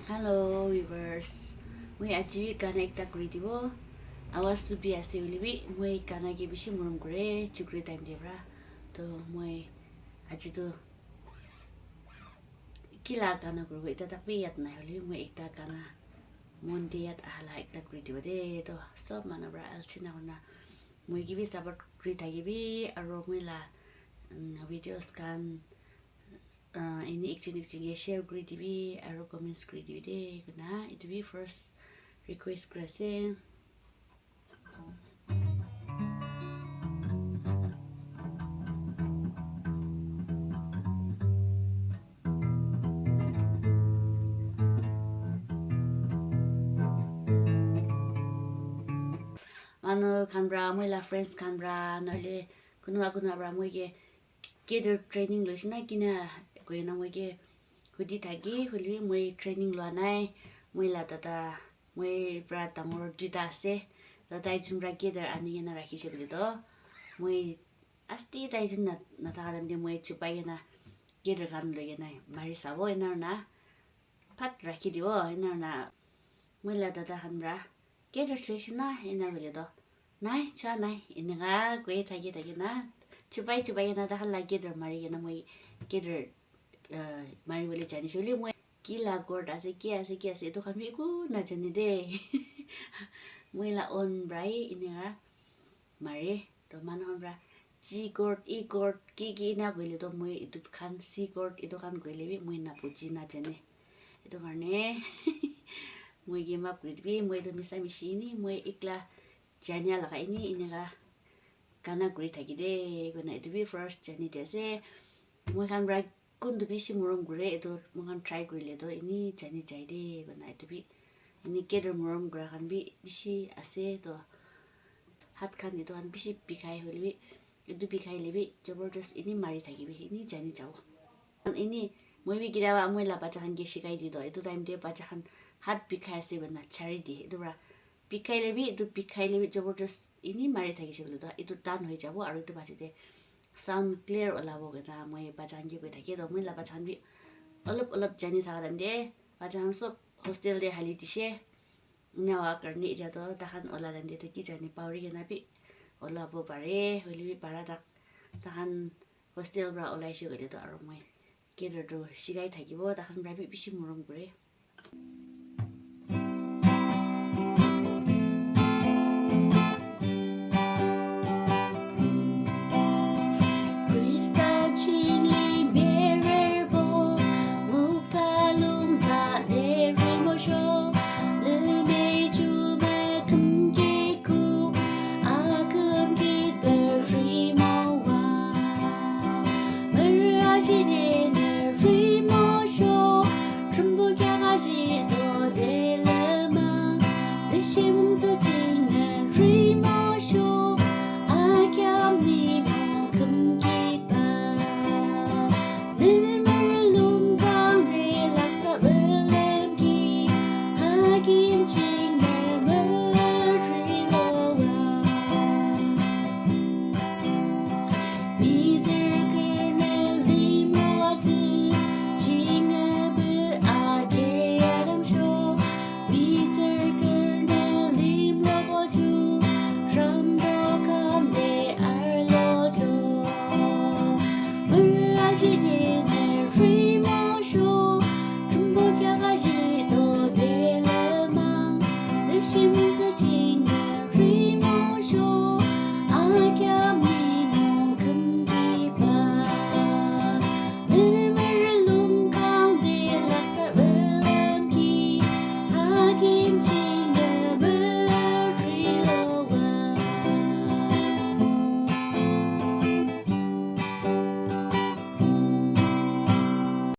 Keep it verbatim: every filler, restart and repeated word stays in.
Hello viewers, moi aji bi gana ekta kuri dibo. Awaz tu bi ase hoile bi moi gana ke bishi morom kure chukri time te pra. To moi aji tu kila gana kuribo eta tak bi yad nai hoile bi moi ekta gana mon te yad ahala ekta kuri dibo de. To sob manu pra alchina kurna moi ke bi support kuri thakibi aro moi la mm, videos khan uh, ini ekjun ekjun ke share kuri dibi aro comments kuri dibi de kuna etu bi first request kuri ase. Manu khan pra moi la friends khan pra noile kunba kunba pra moi ke cater training loishe na kina koina moi ke hudi thaki hoile bi moi training lua nai. Moi la tata moi pra dangor duita ase, to tai jun pra cater ani kena rakhishe koile to moi asti tai jun na nathaka time te moi chupai kena cater khan loi kena mari sabo ena na phat rakhi dibo ena na. Moi la dada khan pra cater choishe na ena koile to nai cha nai eneka koi thaki thaki na chupai chupai kena takhan la cater mari kena moi cater uh, mari bole jani shole moi ki la gourd ase ki ase ki ase etu khan bi eku na jani de. Moi la on brai eneka mare to manu khan pra G gourd, E gourd ki ki na koile to moi etu khan C gourd etu khan koile bi moi na buji na jane. Etu karne moi ke map kuri dibi, moi etu misa mishi ni moi ekla jania laga ini eneka gana kuri thaki de koina etu bi first jani de ase. Moi khan pra kun tu bishi morom kure etu moi khan try kurile to ini jani jai de koina etu bi ini cater morom kura khan bi bishi ase to hat khan etu khan bishi bikai hoile bi etu bikai le bi jabardast ini mari thaki bi ini jani jabo. Ini moi bi kitiaba moi la bacha khan ke shikai di to etu time te bacha khan hat bikai ase koina chari di etu pra bikai le bi etu bikai le bi jabardast ini mari thakishe koile to etu tan hoi jabo aru etu bacha te sound clear olabo koina moi bacha khan ke koi thake to moi la bacha khan bi olop olop jani thaka time te bacha khan sob hostel te hali dishe. Ena howa karne etia to takhan ola time te to ki jani pauri kena bi olabo pare hoile bi para tak takhan hostel pra olaishe koile to aru moi cater tu shikai thakibo takhan pra bi bishi morom kure.